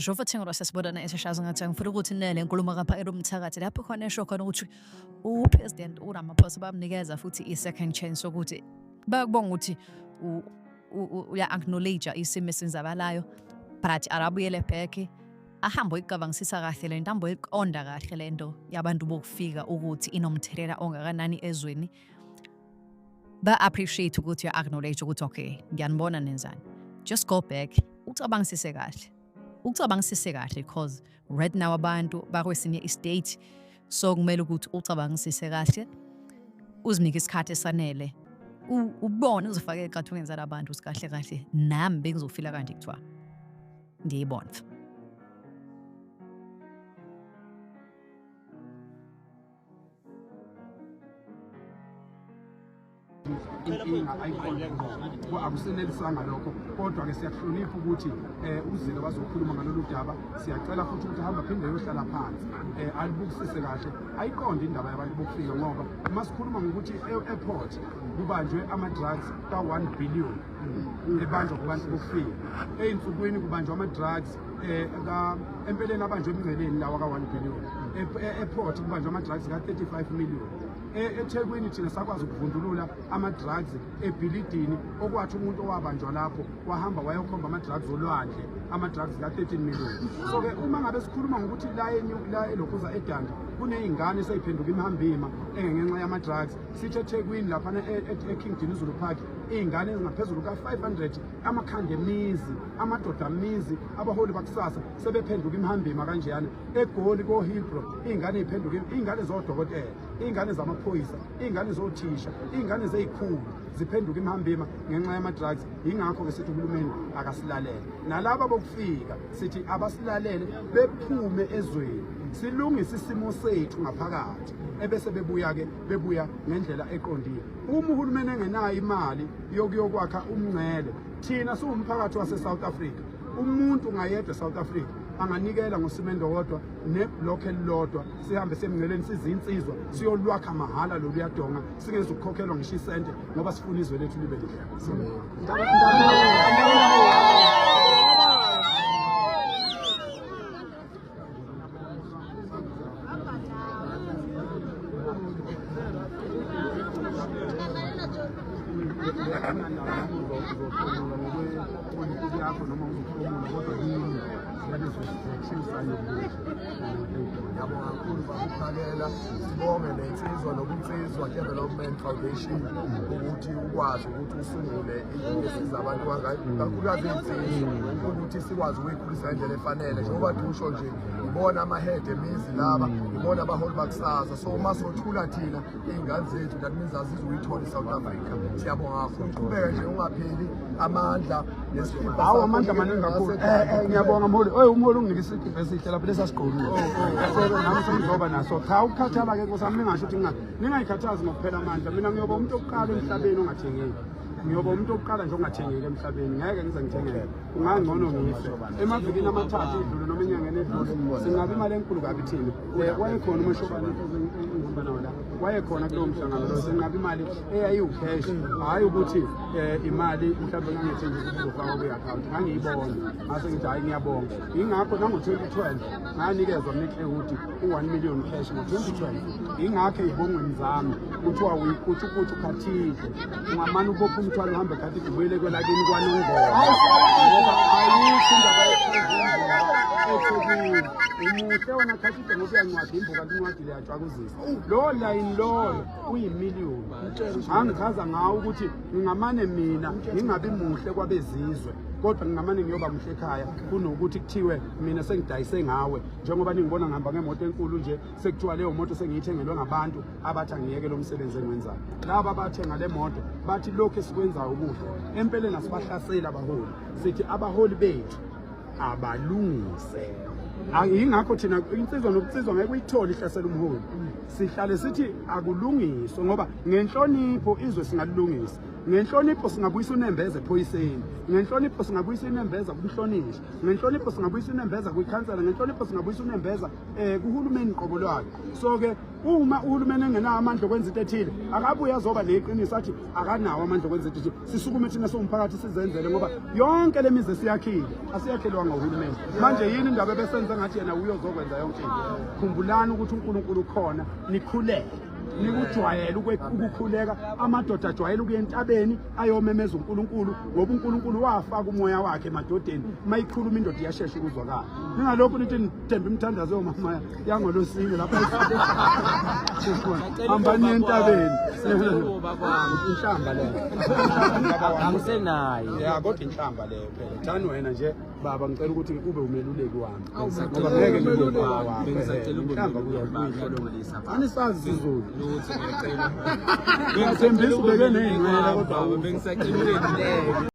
Shasha sasibonana esashaza ngathi angifuna ukuthi nele nkulumo kaPhakela Umthakathi lapho khona esho khona ukuthi uPresident uRamaphosa bamnikeza futhi i-second chance sokuthi bayakubonga ukuthi uya-acknowledge isimo esenzakalayo, but akabuyele back, ahambe oyicabangisisa kahle le nto, ahambe oyiqonda kahle le nto yabantu bokufika ukuthi inomthelela ongakanani ezweni. Ba-appreciate ukuthi uya-acknowledge ukuthi okay, ngiyanibona nenzani. Just go back, ucabangisise kahle. Ucabangisise kahle because right now abantu bakwesinye i-state, so kumele ukuthi ucabangisise kahle, uzinike isikhathi esanele, ubone uzifake ecathulweni zalabantu ukuthi kahle kahle nami bengizofila kanje kuthiwa ngiyibona. Inkinga ayiqonde ngqo, akusenelisanga lokho, kodwa-ke siyakuhlonipha ukuthi uzile wazokhuluma ngalolu daba. Siyacela futhi ukuthi ahambe aphinde ayohlala phansi, alibukisise kahle, ayiqonde indaba yabantu bokufika, ngoba uma sikhuluma ngokuthi e-airport kubanjwe ama-drugs ka-1 billion ebanjwa kubantu bokufika, ey'nsukwini kubanjwa ama-drugs empeleni abanjwe emngceleni lawa ka-1 billion, e-airport kubanjwa ama-drugs ka-35 million. EThekwini thina sakwazi ukuvundulula ama-drugs ebhilidini, okwathi umuntu owabanjwa lapho wahamba wayokhomba ama-drugs olwandle, ama-drugs ka-13 million. So-ke uma ngabe sikhuluma ngokuthi la la elokhuza eDundee kuney'ngane esey'phenduka imihambima engenxa yama-drugs, sithi eThekwini laphana e-King Dinuzulu Park iy'ngane ezingaphezulu ka-500, amakhanda emizi, amadoda amizi, abaholi bakusasa sebephenduka imihambima kanjeyana. EGoli ko-Hillbrow iy'ngane y'phenduka, iy'ngane zodokotela, iy'ngane zamaphoyisa, iy'ngane zothisha, iy'ngane zey'khulu ziphenduka imihambima ngenxa yama-drugs. Yingakho-ke sithi uhulumeni akasilalele, nalaba bokufika sithi abasilalele, bephume ezweni, silungise isimo sethu ngaphakathi, ebese bebuya-ke, bebuya ngendlela eqondile. Uma uhulumeni engenayo imali yokuyokwakha umngcele, thina siwumphakathi wase-South Africa, umuntu ngayedwa e-South Africa anganikela ngosimende wodwa nebhlokhi elilodwa, sihambe semngceleni sizinsizwa siyolwakha mahhala lolu yadonga, singezukukhokhelwa ngisho isente, ngoba sifuna izwe lethu libe lihle. Yakho noma uzohlomula, kodwa yini Ngiyabonga kakhulu bakuphakela, sibonge nensizwa nobunsizwa Development Foundation ukuthi ukwazi ukuthi usungule into esiza abantu kakhulukazi iy'nsizwa ukuthi sikwazi ukuyikhulisa ngendlela efanele. Njengoba usho nje, ibona ama-head emizi laba, ibona abaholi bakusasa, so uma sothula thina iy'ngane zethu, that means azizuyithola i-South Africa. Siyabonga kakhulu, qhubeke nje ungapheli amandla nesikibha. Hawu, amandla maningi kakhulu. Ngiyabonga mholi. Oy, umholi unginike isikibha esihle lapho lesasigqokile. Nami sengizoba naso. Cha, ukukhathala ke nkosi yami, ningasho ukuthi ningayikhathazi ngokuphela amandla. Mina ngiyoba umuntu wokuqala emhlabeni ongathengeki. Ngiyoba umuntu wokuqala nje ongathengeki emhlabeni. Ngeke ngize ngithengeke. Kungangcono ngife. Emavikini amathathu edlule noma enyangeni edlule singabe imali enkulu kabi thina. Wayekhona uMashobane engihamba nawo la. Wayekhona kulowo mhlangano lo, sinqaba imali eyayiwukheshi, hhayi ukuthi imali mhlawumbe ngangethembisa ukuthi izofakwa kwi-akhawunti, ngangiyibona ngase ngithi hhayi, ngiyabonga. Yingakho nango-2012 nganikezwa mina iClaywood u-1 million cash ngo-2012. Yingakho ey'bongweni zami kuthiwa uyikutshukutshu khathide, ungamane ubophe umthwalo uhambe khathide ubuyele kwelakini kwaNongoma, ngoba ayikho indaba eThekwini. Umuhle wena khathide ngoba uyancwadi imbuka incwadi leyajwakuzisa lo layini loyo uyimiliyoni. Angichaza ngawo ukuthi ngingamane mina ngingabi muhle kwabezizwe, kodwa ngingamane ngiyoba muhle ekhaya kunokuthi kuthiwe mina sengidayise ngawe. Njengoba ningibona ngihamba ngemoto enkulu nje, sekuthiwa leyo moto sengiyithengelwe ngabantu abathi angiyeke lo msebenzi engiwenzayo. Laba abathenga le moto bathi lokhu esikwenzayo kuhle. Empeleni asibahlaseli abaholi, sithi abaholi bethu abalungise. Yingakho thina insizwa nobunsizwa ngeke uyithole ihlasela umholi, sihlale sithi akulungiswe, ngoba ngenhlonipho izwe singalilungisa. Ngenhlonipho singabuyisa unembeza ephoyiseni, ngenhlonipho singabuyisa inembeza kumhlonishwa, ngenhlonipho singabuyisa unembeza kwikhansela, ngenhlonipho singabuyisa unembeza kuhulumeni qobo lwakhe. So-ke uma uhulumeni engenawo amandla okwenza into ethile, akabuye azoba neqiniso athi akanawo amandla okwenza into ethile. Sisukume thina siwumphakathi sizenzele, ngoba yonke le mizi esiyakhile asiyakhelwanga uhulumeni. Manje yini indaba ebesenze ngathi yena uyozokwenza yonke into? Khumbulani ukuthi uNkulunkulu ukhona, nikhuleke, nikujwayele ukukhuleka. Amadoda ajwayele ukuya entabeni ayomemeza uNkulunkulu, ngoba uNkulunkulu wafaka umoya wakhe emadodeni. Uma ikhuluma indoda iyashesha ukuzwakala. Ningalokhu nithi nithemba imithandazo yomama yangolosine lapha, hambani entabeni. Inhlamba leyo. Angisenayo. Ya, kodwa inhlamba leyo phela. Thani wena nje baba, ngicela ukuthi ube umeluleki wami, ngoba ngeke ngibe ubaba wakho. Bengisacela ube Inhlamba umeluleki kuyo. baba, ngiyalungisa. Anisazi isiZulu. Lutho, ngiyacela. Ngiyathembisa ubeke ney'nwele kodwa Bengisacela umeluleki.